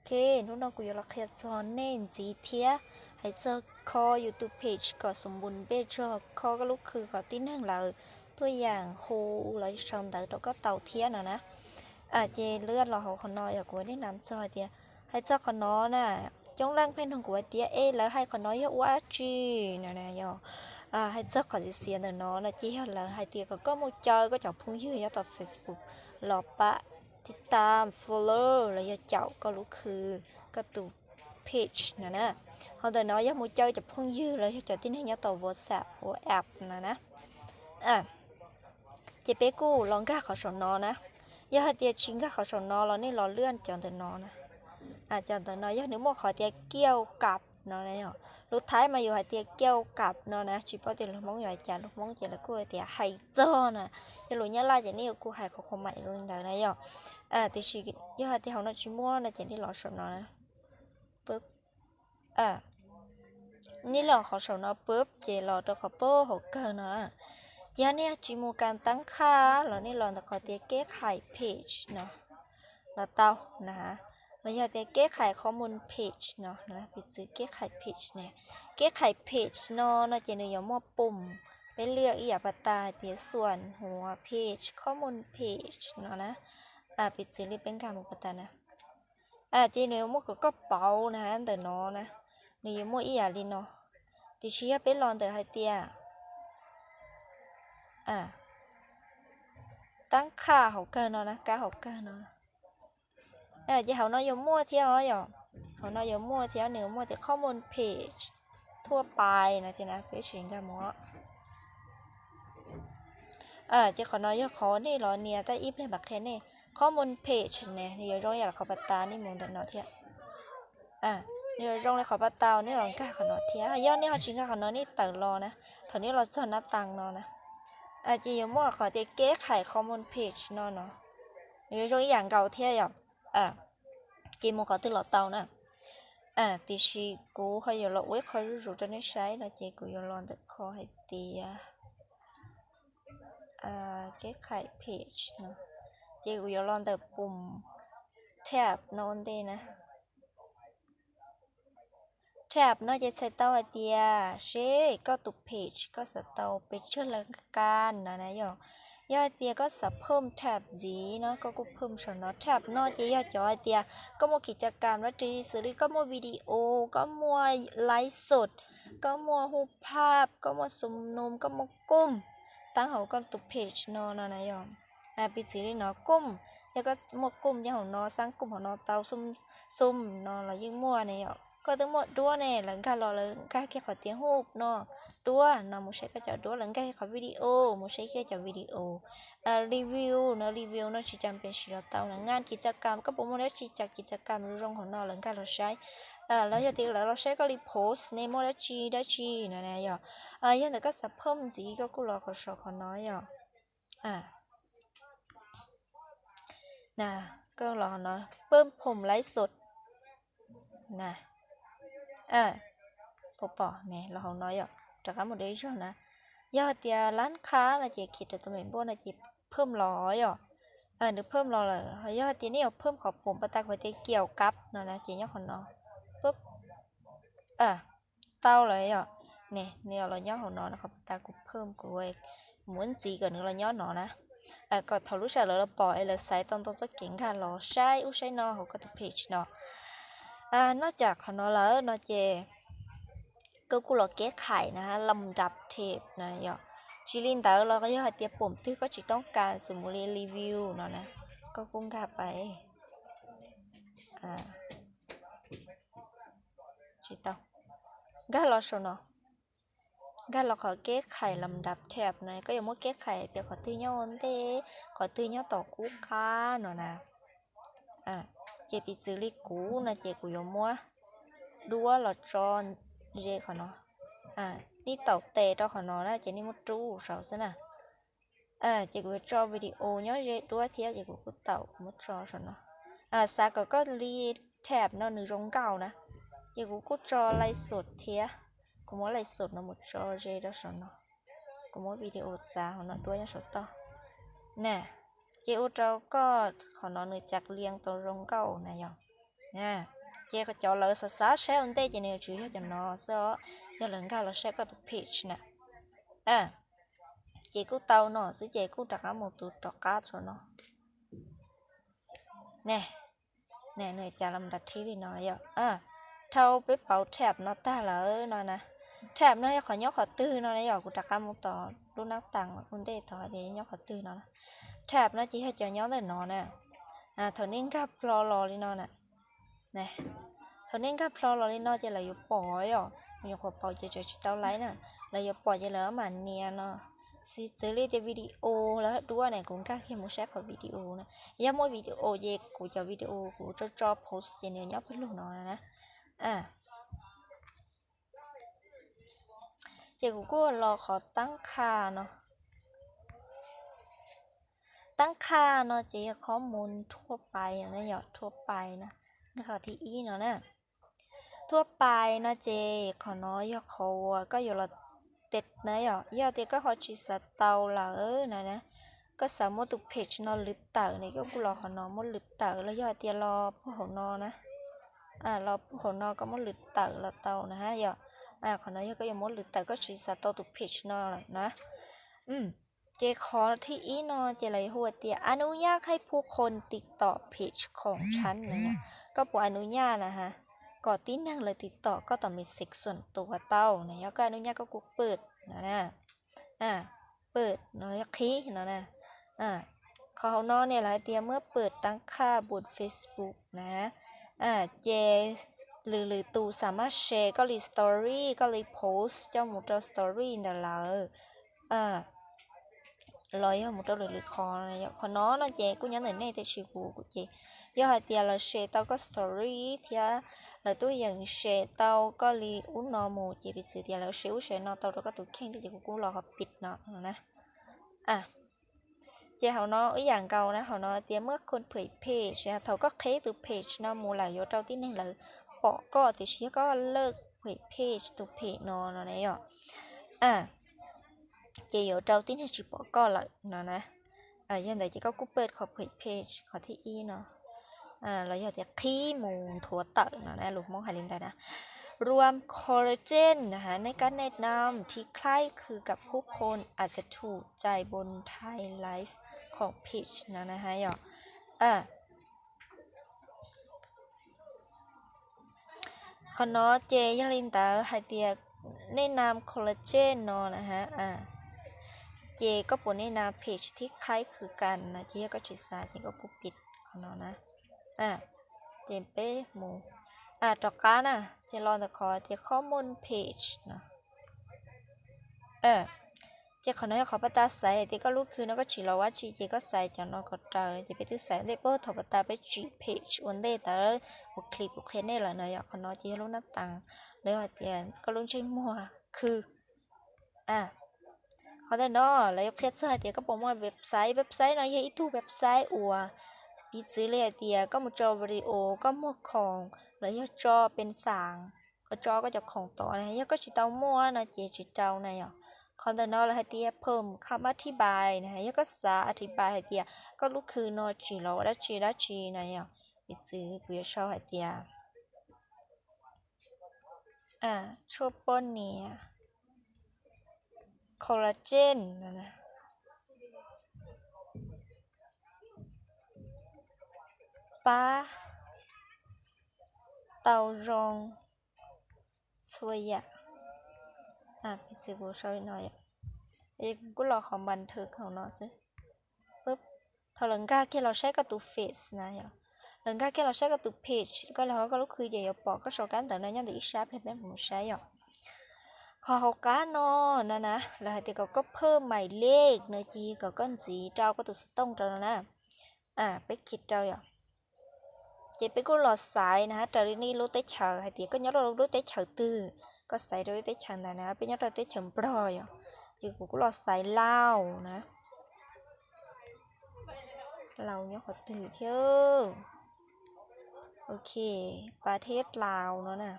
Ok, hnub no kuv yuav los qhia txog nej ntxiv thiab hais txog kho YouTube page kom xum npus npe txog kho koj lub khw kom tib neeg lawv tuaj yaam hu los sau ntawv rau koj tau thiab no na. Ces lwm los hauv qhov no yog kuv ua nej nam txog hais tias, hais txog qhov no na, coob leej pheej nug kuv hais tias es lawv hais qhov no yog ua dab tsi no na yog. Hais txog qhov xiav xiav ntawm no no ces yog lawv hais tias kom koj mus caw koj cov phooj ywg nyob tom Facebook los pab tib tam follow los yog caum koj lub khw, koj tus page no na. Hos ntawm no yog mus caw cov phooj ywg los yog cov tib neeg nyob tom WhatsApp, WhatsApp no na. Ces peb kuj los nkag qhov saum no na. Yog hais tias tsis nkag qhov saum no los nej los lwm cov ntawm no na. Cov ntawm no yog nws muaj qhov tias kiau kab no na yog. Lus Thaib mas yus hais tias kiau kab no na, tsis paub tias lus Hmoob yog hais cas, lus Hmoob ces lawv kuj hais tias hais txog na. Yog lus Nyab Laj ces nej yuav kuj hais qhov qhov maim li ntawd na yog. Tiam sis yog hais tias hauv no tsis muaj no ces nej los saum no na. Nej los qhov saum no pub ces los rau qhov pab hauv kawg no na. Ces yog nej tsis mus kas tab qha los nej los ntawm qhov tias keb khais page no los tau na. Los yog tias keb khais qhov mus page no, piv txwv keb khais page ne. Keb khais page no no ces nws yuav muaj pum, peb lwm ib yam pas tas tias xuam huav page, qhov mus page no na. Piv txwv li peb nkag mus pas tas na. Ces nws yuav muaj kom koj pauv na ntawm no na. Nws yuav muaj ib yam li no. Tiam sis yog peb los ntawm hais tias tab qha hauv kawg no na, kab hauv kawg no. Ces hauv no yuav muaj thiab os yom. Hauv no yuav muaj thiab, nws yuav muaj tias qhov mus page thuaj pais no thiab na, peb tsis nkag mus. Ces qhov no yog qhov nej los nias tab ib pliag mam qhia nej. Qhov mus page ne nws yuav zoo ib yam li qhov pas tas, nej mus ntawm no thiab. Nws yuav zoo li qhov pas tas, nej los nkag qhov no thiab. Yog nej ho tsis nkag qhov no nej tawm los na, thaum nej los txog nab tas no na, ces yuav muaj qhov tias keb khais qhov mus page no no. Nws yuav zoo ib yam nkaus thiab yom. Ces mus qhov twg los tau na. Tiam sis kuv ho yuav los ua ib qho zuj zus rau nej saib no ces kuv yuav los ntawm qhov hais tias keb khais page no. Ces kuv yuav los ntawm pum tab no ua ntej na. Tab no ces txhais tau hais tias seb koj tus page koj xav tau pes tsawg leej kaj no na yom. Yog hais tias koj xav phwm tab ntxiv no koj kuj phwm saum no. Tab no ces yog cov hais tias koj muaj kis caj kam dab tsi xws li koj muaj video, koj muaj live sot, koj muaj hu phaj, koj muaj xum num, koj muaj koom, tab hauv koj tus page no no na yom. Piv txwv li no koom, yog koj muaj koom nyob hauv no, xab koom hauv no tau, xum no los yeej muaj ne yom. Koj twb muaj duab ne, lawv nkag los lawv nkag kiag qhov tias hu no, duab no mus saib koj cov duab, lawv nkag kiag qhov video mus saib kiag cov video. Review no, review no tsis cas pes siv los tau na. Naj kis caj kam, koj puas muaj dab tsi cas kis caj kam zoo zoo hauv no lawv nkag los saib. Los yog tias lawv los saib koj li post ne muaj dab tsi dab tsi no na yom. Yog ntawm koj xav phwm ntxiv koj kuj los qhov saum qhov no yom. Koj los no phwm live sot na. Pom pom ne los hauv no yom, rov qab mus dua ib zaug na. Yog hais tias lab qha no ces khiav rau tus me npauj no ces phwm los yom. Nws phwm los lawm, yog hais tias nej yuav phwm qhov pum pas tas kuv hais tias kiau kab no na ces nyob qhov no. Pub, tau lawm yom. Ne nws los nyob hauv no, qhov pas tas kuv phwm, kuv muab ntxiv kom nws los nyob no na. Kom thaum lub sij hawm lawv los pom es lawv xaiv tau ntau txoj kev nkag los saib ub saib no hauv koj tus page no. Noj cam qhov no lawm no ces koj kuj los keb khais na, lom dab theb na yom. Tsis li ntawd los yog hais tias pum twg koj tsis toob kas xws mus li review no na, koj kuj nkag pais. Tsis tau. Nkag los saum no, nkag los qhov keb khais lom dab theb no, koj yuav muab keb khais tias qhov twg nyob ua ntej, qhov twg nyob tom qub qab no na. Ces piv txwv li kuv no ces kuv yuav muab duab los tso ze qhov no. Nej taum tes rau qhov no na ces nej muab rub saud xwb na. Ces kuv yuav tso video nyob ze duab thiab ces kuv kuj taum kuv muab tso saum no. Xav kom koj li theb no nws zoo nkauj na, ces kuv kuj tso live sot thiab. Kuv muab live sot no mus tso ze rau saum no. Kuv muab video txav hauv no duab nyob saum toj na. Ces ua rau koj qhov no nws cas lias tau zoo nkauj na yom. Ces cov lawv xav xav saib ua ntej ces nws yuav tsum yog cov no xwb os, yog lawv nkag los saib koj tus page na. Ces kuj tau no xwb ces kuj rov qab mus tus rov qab rau no. Ne, nws cas los nrov thib li no yom. Dhau peb pauv tab no tag lawm no na. Tab no yog qhov nyob qhov twg no na yom, kuv rov qab mus tom lub nab tas ua ntej tod tias nyob qhov twg no. Tab no ces yog cov nyob ntawm no na. Thaum nej nkag plho los li no na, thaum nej nkag plho los li no ces lawv yuav pom yom, nyuam qhuav pauv ces tseem tsis tau laib na. Lawv yuav pom ces lawv mam nias no. Xws li tias video lawv duab ne, kuv nkag kiag mus saib qhov video na. Yog muaj video ces kuv cov video kuv tso tso post ces nws nyob pawg lug no na. Ces kuv kuj los qhov tab qha no. Tab qha no ces yog qhov mus thuaj pais no, yog thuaj pais na, qhov thib ib no na. Thuaj pais no ces qhov no yog qhov uas koj yuav los tes na yom. Yog tias koj ho tsis xav tau lawm na, koj xav muab tus page no lwv tawm ne, koj kuj los qhov no muab lwv tawm los yog hais tias los puag hauv no na. Los puag hauv no koj muab lwv tawm los tau na yom. Qhov no yog koj yuav muab lwv tawm, koj tsis xav tau tus page no lawm na. Ces qhov thib ib no ces lawv yuav hu tias อนุญาตให้ผู้คนติดต่อเพจของฉัน no. Koj puas อนุญาต na ha, kom tib neeg lawv tiv tom koj tom message xuam tuas tau na, yog koj อนุญาต koj kuj เปิด no na. เปิด no yog qhib no na. Qhov hauv no ne lawv hais tias เมื่อเปิดตั้งค่าบน Facebook นะ ces lwm lwm tus สามารถ share koj li story, koj li post coj mus rau story ntawm lawv los yog mus rau lwm lwm qhov. Qhov no no ces kuj nyob ntawm nej tiam sis kuv ces yog hais tias lawv share tau koj story thiab lawv twb yeej share tau koj li ub no mus ces piv txwv tias lawv share ub share no tau rau koj tus kheej thiab ces kuv kuj los qhov ปิด no na. Ces hauv no ib yam nkaus na, hauv no tias เมื่อคุณเผยแพร่ thaum koj qhib tus page no mus lawm yuav rau tib neeg lawv pom koj, tiam sis yog koj เลิกเผยแพร่ tus page no no na yom, ces yuav rau tib neeg tsis pom koj lawm no na. Yog ntawd ces koj kuj เปิด qhov เผยแพร่ qhov thib ib no, los yog tias qhib mus nthuav tawm no na, lus Hmoob hais li ntawd na. รวมคอลลาเจน นะคะ ในการแนะนำที่คล้ายคลึงกับผู้คนอาจจะถูกใจบนไทยไลฟ์ของ เพจ no na ha yom. Qhov no ces yog li ntawd hais tias แนะนำ collagen no na ha. Ces koj puas แนะนำ เพจที่คล้ายคลึงกัน no ces yog koj tsis xav ces koj kuj ปิด qhov no na. Ces peb mus rov qab na, ces los ntawm qhov tias ข้อมูล เพจ no. Ces qhov no yog qhov pab tas xaiv hais tias koj lub khw no koj tsis los ua dab tsi ces koj xaiv cov no kom raws, ces peb twb xaiv ua ntej puag thaum pab tas peb tsim เพจ ua ntej tawd, kuv clip kuv qhia nej lawm no yom. Qhov no ces yog lub nab tas, los yog hais tias koj lub ntsej muag khw. Qhov ntawm no lawv yuav qhia txog hais tias koj puas muaj website. Website no yog ib tug website uas piv txwv li hais tias koj mus tso video, koj muag khoom, los yog tso pes xam, koj tso koj cov khoom tod na, yog koj tsis tau muaj no ces tsis rau na yom. Qhov ntawm no lawv hais tias เพิ่มคำอธิบาย na, yog koj xav อธิบาย hais tias koj lub khw no tsim los ua dab tsi dab tsi na yom. Piv txwv kuv yuav sau hais tias tshuaj poj niam collagen pab tau zoo txhua yam. Piv txwv kuv sau li no, kuv kuj los qhov บันทึก hauv no xwb. Thaum lawv nkag kiag los saib koj tus face na yom, lawv nkag kiag los saib koj tus page, koj los hauv koj lub khw ces yuav pom koj sau kab ntawv no nyob ntawm ib sab, peb mus saib yom. Qhov hauv qab no no na, lawv hais tias kom koj เพิ่มหมายเลข no ces kom koj ntxiv rau koj tus xov tooj rau no na. Peb khi rau yom. Ces peb kuj los xaiv na, raws li nej lub teb chaws hais tias koj nyob rau lub teb chaws twg, koj xaiv rau lub teb chaws ntawd na. Peb nyob rau teb chaws Nplog yom, ces kuv kuj los xaiv Laos na. Laos nyob qhov twg thiab? Ok, ประเทศลาว no na.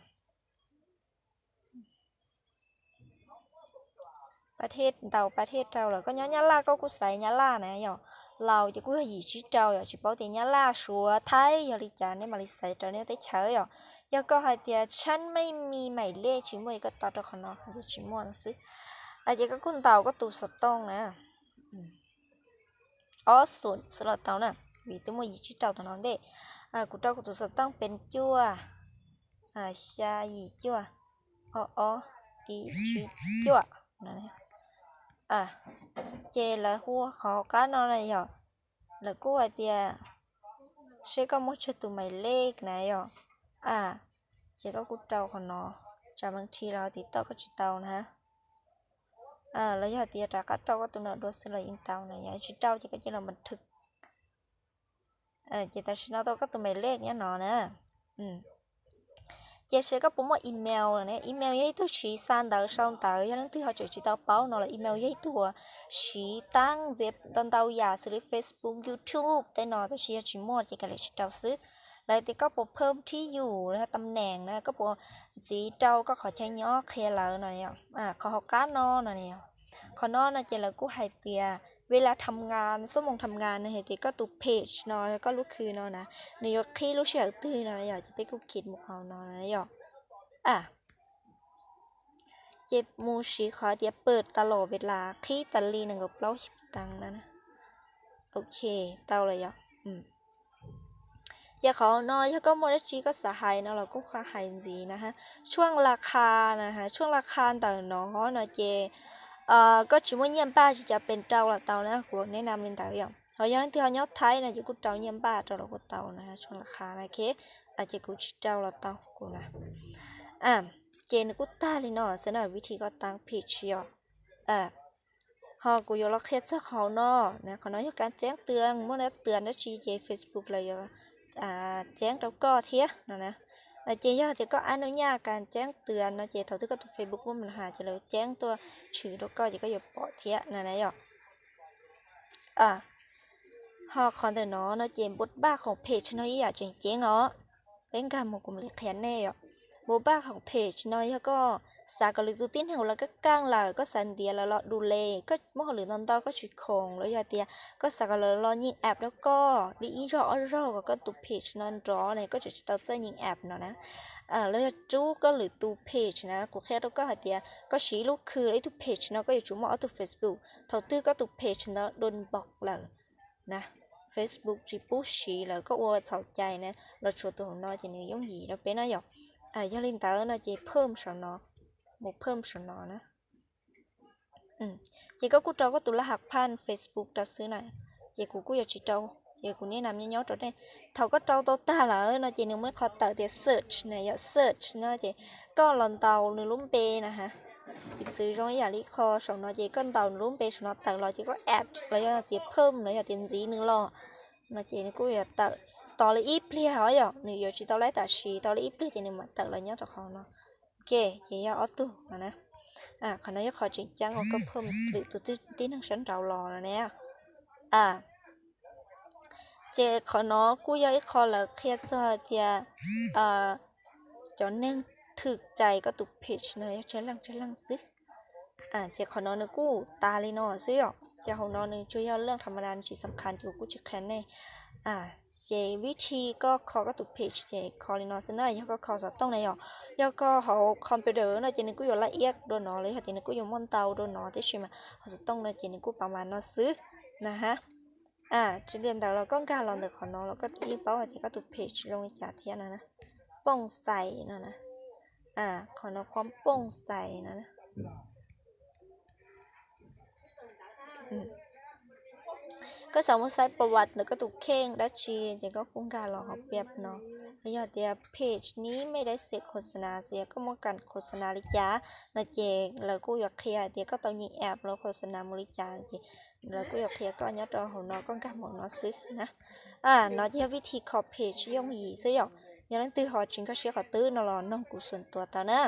ประเทศ ntau ประเทศ rau lawm, koj nyob Nyab Laj koj kuj xaiv Nyab Laj na yom. Laus ces kuj yog yim tsib rau yom, tsis paub tias Nyab Laj, Suav, Thaib yog li cas nej mam li xaiv rau nej teb chaws yom. Yog koj hais tias ฉันไม่มีหมายเลข tsis muaj, koj tos rau qhov no, tsis muaj no xwb. Ces koj kuj ntaus koj tus xov tooj na, ob xoom xwb los tau na, vim twb muaj yim tsib rau tom no ntej. Kuv rau kuv tus xov tooj pes cuaj, xya yim cuaj, ob ob, ib tsib cuaj. Ces lawv hu qhov hauv qab no na yom, lawv kuj hais tias seb koj muaj tsawg tus หมายเลข na yom. Ces koj kuj rau qhov no, tsam ntsis lawv tiv toj koj tsis tau na. Los yog tias rov qab rau koj tus no dua xwb los yeej tau na, yog tsis rau ces koj cia li los npa thwm. Ces tam sim no tau koj tus หมายเลข nyob no na. Ces seb koj puas muaj email no ne. Email yog ib tug siv xa ntawv sau ntawv, yog leej twg ho tseem tsis tau paub no los email yog ib tug uas siv tab veb ntau ntau yam xws li Facebook, YouTube tej no, tab sis yog tsis muaj ces kav liam tsis rau xwb. Lawv tias koj puas เพิ่มที่อยู่ los yog ตำแหน่ง na, koj puas ntxiv rau koj qhov chaw nyob qhia lawv no, qhov hauv qab no no. Qhov no no ces lawv kuj hais tias เวลาทำงาน ชั่วโมงทำงาน no, hais tias koj tus page no, koj lub khw no na, nws yuav qhib lub sij hawm twg no yom, ces peb kuj khij mus qhov no na yom. Ces mus siv qhov tias เปิดตลอดเวลา qhib tas li nees nkaum plaub xyoo tas na. Ok, tau lawm yom. Ces qhov no yog koj muaj dab tsi koj xav hais no los kuj qha hais ntxiv na ha. ช่วงราคา na ha, ช่วงราคา ntawm no no ces koj tsis muaj เงียบบ้าน tsis cas pes rau los tau na, kuv แนะนำ li ntawd yom. Ho yog leej twg ho nyob Thaib no ces kuj rau เงียบบ้าน rau los kuj tau na, ช่วงราคา na, ok. Ces kuv tsis rau los tau kuv na. Ces nws kuj tag li no xwb na, วิธี koj tab page yom. Ho kuv yuav los qhia txog qhov no na, qhov no yog การแจ้งเตือน, muaj dab tw dab tsi ces Facebook lawv yuav ceeb rau koj thiab no na. Ces yog tias koj อนุญาต การแจ้งเตือน no ces thaum twg koj tus Facebook muaj ปัญหา ces lawv ceeb tuaj tshwm rau koj ces koj yuav pom thiab no na yom. Ho qhov ntawm no no ces บทบาท ของ page no ib yam tseem ceeb os. Peb nkag mus kuv mam li qhia nej yom. บทบาท ของ page no yog koj xav kom lwm tus tib neeg uas lawv kaj kaj lawm, koj xav ntiav lawv los du le, koj muaj hauj lwm ntau ntau koj tsis khoom, los yog tias koj xav kom lawv los nyeem app rau koj li ib zaug ob zaug kom koj tus page no nrov ne, koj tseem tsis tau txawj nyeem app no na. Los yog rub koj lwm tus page na, kuv qhia rau koj hais tias koj siv ib lub khw los ib tug page no koj yuav tsum muaj ob tug Facebook. Thaum twg koj tus page ntawd โดนบล็อก lawm na, Facebook tsis pub siv lawm, koj ua txhaum cai na, los tshuav tus hauv no ces nws yooj yim rau peb na yom. Yog li ntawd no ces เพิ่ม saum no, mus เพิ่ม saum no na. Ces koj kuj rau koj tus รหัสผ่าน Facebook rau xwb na. Ces kuv kuj yuav tsis rau, ces kuv แนะนำ nyob nyob rau nej. Thaum koj rau tau tag lawm no ces nws muaj ib qho tawm tias เสิร์ช na, yog เสิร์ช no ces koj los ntaus nws lub npe na ha. Piv txwv zoo ib yam li qho saum no ces koj ntaus nws lub npe saum no tawm los ces koj แอด los yog tias เพิ่ม los yog tias ntxiv nws los no ces nws kuj yuav tawm. Tos li ib pliag os yom, nws yuav tsis tau laib tam sim, tos li ib pliag ces nws mam tawm los nyob rau qhov no. Ok, ces yog ob tug no na. Qhov no yog qhov tseem ceeb uas koj เพิ่ม lwm tus tib neeg sab nraud los no ne. Ces qhov no kuj yog ib qho lawv qhia txog hais tias cov neeg thwm cais koj tus page no yog tsawg leej tsawg leej xwb. Ces qhov no nws kuj tas li no xwb yom. Ces hauv no nws tsuas yog เรื่องธรรมดา nws tsis สำคัญ ces kuv kuj tsis qhia nej. Ces วิธี koj kho koj tus page ces kho li no xwb na, yog koj kho xov tooj na yom. Yog koj hauv computer no ces nws kuj yuav laj iab dua no, los yog tias nws kuj yuav muaj ntau dua no, tab sis mas hauv xov tooj no ces nws kuj pab mas no xwb na ha. Tsis li ntawd los koj nkag los ntawm qhov no los koj yeej paub hais tias koj tus page zoo li cas thiab no na. โปร่งใส no na. Qhov no ความโปร่งใส no na. Koj xav mus saib ประวัติ ntawm koj tus kheej dab tsi ces koj kuj nkag los hauv แบบ no. Los yog tias เพจนี้ไม่ได้เสพโฆษณา ces yog koj muaj kam โฆษณา li cas no ces lawv kuj yuav qhia hais tias koj tau nyeem app los โฆษณา mus li cas ces lawv kuj yuav qhia koj nyob rau hauv no, koj nkag mus no xwb na. No ces yog วิธี kho page yooj yim xwb yom. Yog leej twg ho tsis nkag siab qhov twg no los noog kuv ส่วนตัว tau na.